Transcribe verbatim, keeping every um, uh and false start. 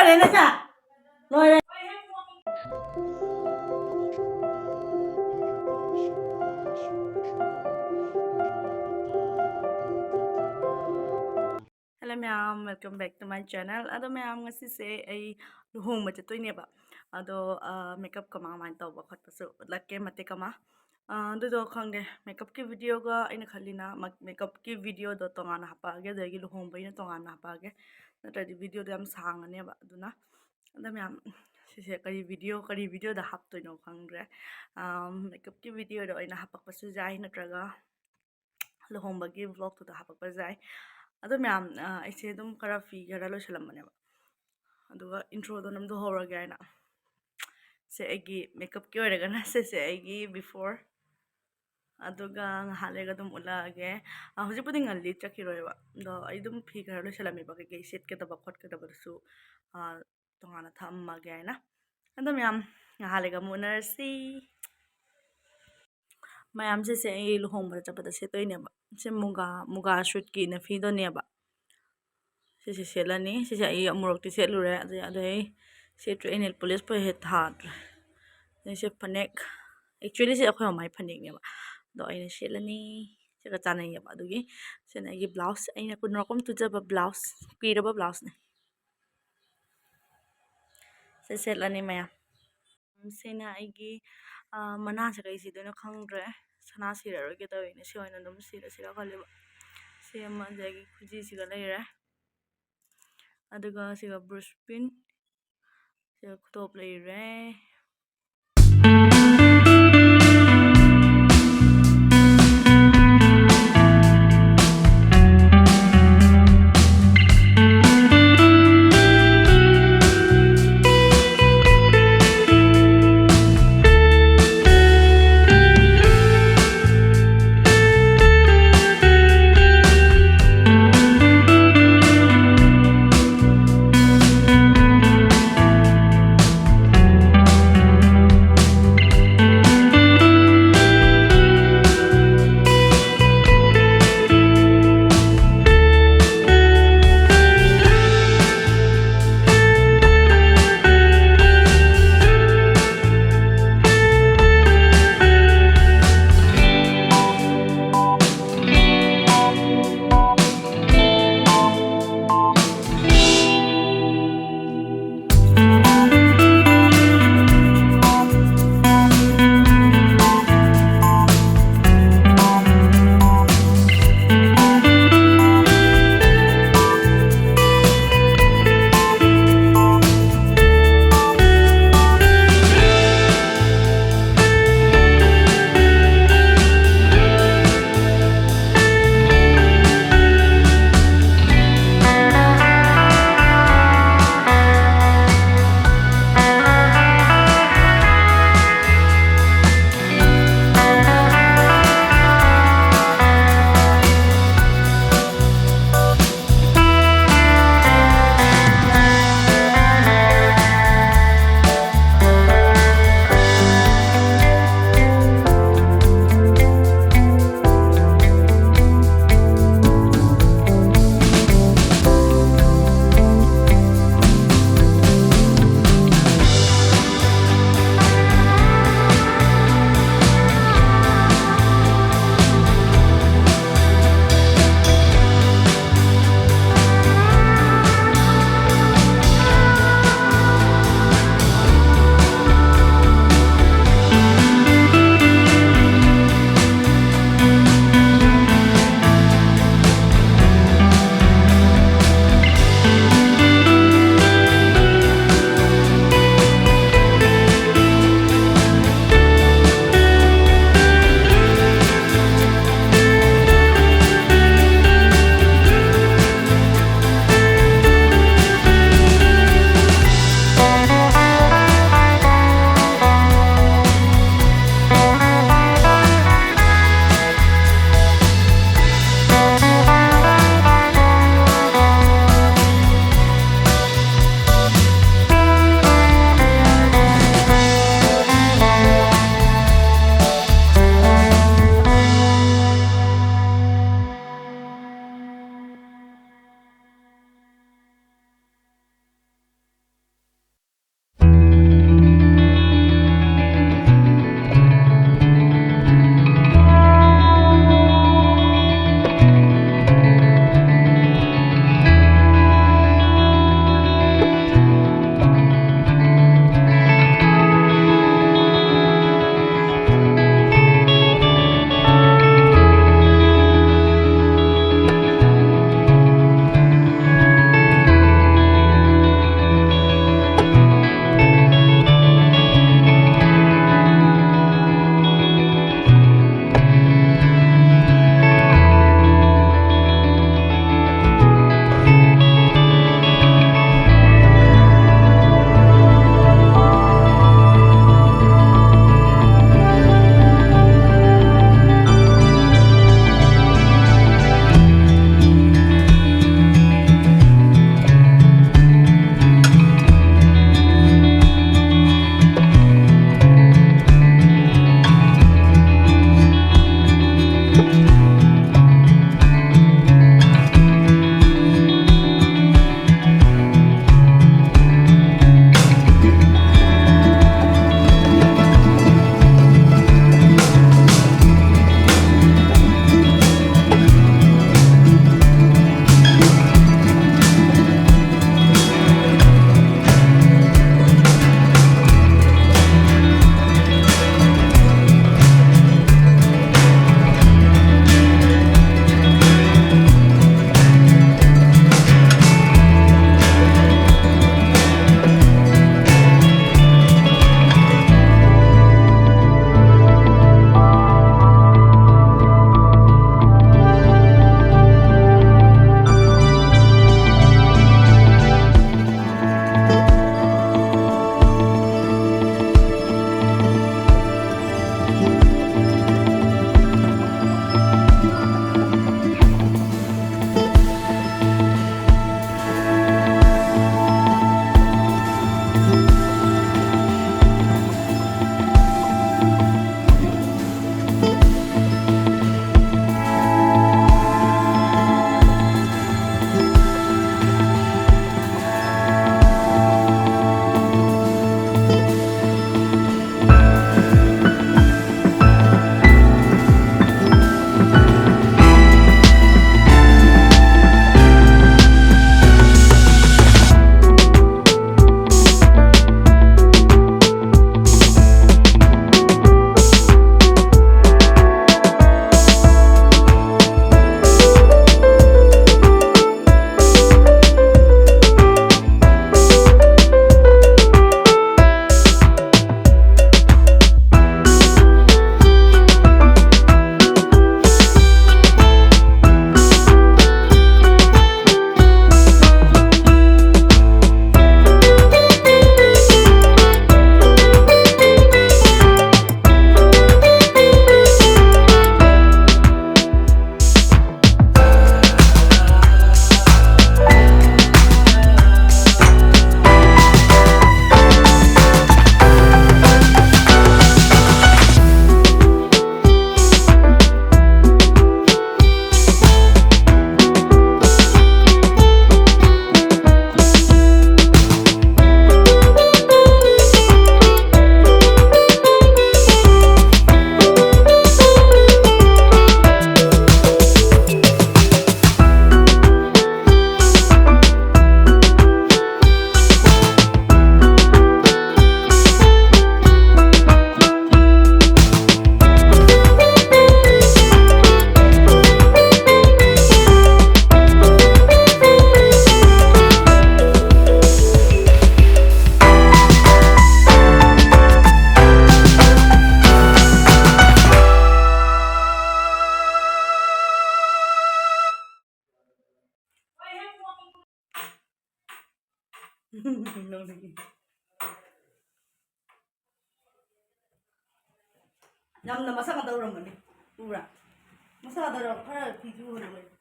ꯂꯣꯏꯔꯦ꯫ Hello ꯃꯌꯥꯝ, welcome back to my channel. ꯑꯗꯣ ꯃꯌꯥꯝ, ꯉꯁꯤꯁꯦ ꯑꯩ ꯂꯨꯍꯣꯡꯕ ꯆꯠꯇꯣꯏꯅꯦꯕ꯫ ꯑꯗꯣ ꯃꯦꯀꯞ ꯀꯃꯥꯏ ꯀꯃꯥꯏꯅ ꯇꯧꯕ ꯈꯣꯠꯄꯁꯨ ꯎꯠꯂꯛꯀꯦ ꯃꯇꯦꯛ ꯑꯃ꯫ ꯑꯗꯨꯗꯣ ꯈꯪꯗꯦ, ꯃꯦꯀꯞꯀꯤ ꯚꯤꯗꯤꯑꯣꯒ ꯑꯩꯅ ꯈꯜꯂꯤꯅ ꯃꯦꯀꯞꯀꯤ ꯚꯤꯗꯤꯑꯣꯗꯣ ꯇꯣꯉꯥꯟꯅ ꯍꯥꯞꯄꯛꯑꯒꯦ, ꯑꯗꯒꯤ ꯂꯨꯍꯣꯡꯕꯒꯤꯅ ꯇꯣꯉꯥꯟꯅ ꯍꯥꯞꯄꯛꯑꯒꯦ, ꯅꯠꯇ꯭ꯔꯗꯤ ꯚꯤꯗꯤꯑꯣꯗꯣ ꯌꯥꯝ ꯁꯥꯡꯉꯅꯦꯕ꯫ ꯑꯗꯨꯅ ꯑꯗꯣ ꯃꯌꯥꯝ, ꯁꯤꯁꯦ ꯀꯔꯤ ꯚꯤꯗꯤꯑꯣ, ꯀꯔꯤ ꯚꯤꯗꯤꯑꯣꯗ ꯍꯥꯞꯇꯣꯏꯅꯣ ꯈꯪꯗ꯭ꯔꯦ꯫ ꯃꯦꯀꯞꯀꯤ ꯚꯤꯗꯤꯑꯣꯗ ꯑꯣꯏꯅ ꯍꯥꯞꯄꯛꯄꯁꯨ ꯌꯥꯏ, ꯅꯠꯇ꯭ꯔꯒ ꯂꯨꯍꯣꯡꯕꯒꯤ ꯚ꯭ꯂꯣꯒꯇꯨꯗ ꯍꯥꯞꯄꯛꯄꯁꯨ ꯌꯥꯏ꯫ ꯑꯗꯣ ꯃꯌꯥꯝ, ꯑꯩꯁꯦ ꯑꯗꯨꯝ ꯈꯔ ꯐꯤ ꯈꯔ ꯂꯣꯏꯁꯤꯜꯂꯝꯕꯅꯦꯕ, ꯑꯗꯨꯒ ꯏꯟꯇ꯭ꯔꯣꯗꯣ ꯅꯝꯊꯣꯛꯍꯧꯔꯒꯦ ꯍꯥꯏꯅ꯫ ꯁꯦ ꯑꯩꯒꯤ ꯃꯦꯀꯞꯀꯤ ꯑꯣꯏꯔꯒꯅ ꯁꯤꯁꯦ ꯑꯩꯒꯤ before, ꯑꯗꯨꯒ ꯉꯥꯏꯍꯥꯛ ꯂꯩꯔꯒ ꯑꯗꯨꯝ ꯎꯠꯂꯛꯑꯒꯦ꯫ ꯍꯧꯖꯤꯛꯄꯨꯗꯤ ꯉꯜꯂꯤ, ꯆꯠꯈꯤꯔꯣꯏꯕ꯫ ꯑꯗꯣ ꯑꯩ ꯑꯗꯨꯝ ꯐꯤ ꯈꯔ ꯂꯣꯏꯁꯤꯜꯂꯝꯃꯦꯕ, ꯀꯩꯀꯩ ꯁꯦꯠꯀꯗꯕ ꯈꯣꯠꯀꯗꯕꯗꯨꯁꯨ ꯇꯣꯉꯥꯟꯅ ꯊꯝꯃꯒꯦ ꯍꯥꯏꯅ꯫ ꯑꯗꯣ ꯃꯌꯥꯝ, ꯉꯥꯏꯍꯥꯛ ꯂꯩꯔꯒ ꯑꯃꯨꯛ ꯎꯅꯔꯁꯤ꯫ ꯃꯌꯥꯝ, ꯁꯤꯁꯦ ꯑꯩ ꯂꯨꯍꯣꯡꯕꯗ ꯆꯠꯄꯗ ꯁꯦꯠꯇꯣꯏꯅꯦꯕ꯫ ꯁꯤ ꯃꯨꯒꯥ, ꯃꯨꯒꯥ ꯁꯨꯠꯀꯤ ꯏꯟꯅ ꯐꯤꯗꯣꯅꯦꯕ꯫ ꯁꯤꯁꯦ ꯁꯦꯠꯂꯅꯤ꯫ ꯁꯤꯁꯦ ꯑꯩ ꯑꯃꯨꯔꯛꯇꯤ ꯁꯦꯠꯂꯨꯔꯦ, ꯑꯗꯩ, ꯑꯗꯩ ꯁꯦꯠꯇ꯭ꯔꯦ꯫ ꯑꯩ ꯅꯦꯜ ꯄꯣꯂꯤꯁ ꯐꯥꯎ ꯍꯦꯛ ꯊꯥꯗ꯭ꯔꯦ꯫ ꯑꯗꯩ ꯁꯤ ꯐꯅꯦꯛ, actually ꯁꯤ ꯑꯩꯈꯣꯏ ꯃꯃꯥꯏ ꯐꯅꯦꯛꯅꯦꯕ, ꯑꯗꯣ ꯑꯩꯅ ꯁꯦꯠꯂꯅꯤ꯫ ꯁꯤꯒ ꯆꯥꯅꯩꯌꯦꯕ, ꯑꯗꯨꯒꯤ ꯁꯤꯅ ꯑꯩꯒꯤ ꯕ꯭ꯂꯥꯎꯁ, ꯑꯩꯅ ꯀꯨꯟ ꯔꯣꯝ ꯇꯨꯖꯕ ꯕ꯭ꯂꯥꯎꯁ, ꯀꯨꯏꯔꯕ ꯕ꯭ꯂꯥꯎꯁꯅꯦ꯫ ꯁꯤ ꯁꯦꯠꯂꯅꯤ ꯃꯌꯥꯝ꯫ ꯁꯤꯅ ꯑꯩꯒꯤ ꯃꯅꯥꯁꯦ ꯀꯩ ꯁꯤꯗꯣꯏꯅꯣ ꯈꯪꯗ꯭ꯔꯦ꯫ ꯁꯅꯥ ꯁꯤꯔꯔꯣꯏꯒꯦ ꯇꯧꯔꯤꯅꯦ꯫ ꯁꯤ ꯑꯣꯏꯅ ꯑꯗꯨꯝ ꯁꯤꯔꯁꯤꯔ ꯈꯜꯂꯦꯕ꯫ ꯁꯤ ꯑꯃ, ꯑꯗꯒꯤ ꯈꯨꯖꯤꯁꯤꯒ ꯂꯩꯔꯦ꯫ ꯑꯗꯨꯒ ꯁꯤꯒ ꯕ꯭ꯔꯨꯁ ꯄꯤꯟ, ꯁꯤꯒ ꯈꯨꯇꯣꯞ ꯂꯩꯔꯦ꯫ ꯅꯪꯗꯤ ꯌꯥꯝꯅ ꯃꯁꯛ ꯉꯥꯛꯇ ꯎꯔꯝꯒꯅꯤ꯫ ꯎꯕ꯭ꯔꯥ? ꯃꯁꯛ ꯉꯥꯛꯇ ꯎꯔꯝ-, ꯈꯔ ꯐꯤꯁꯨ ꯎꯔꯝꯒꯅꯤ꯫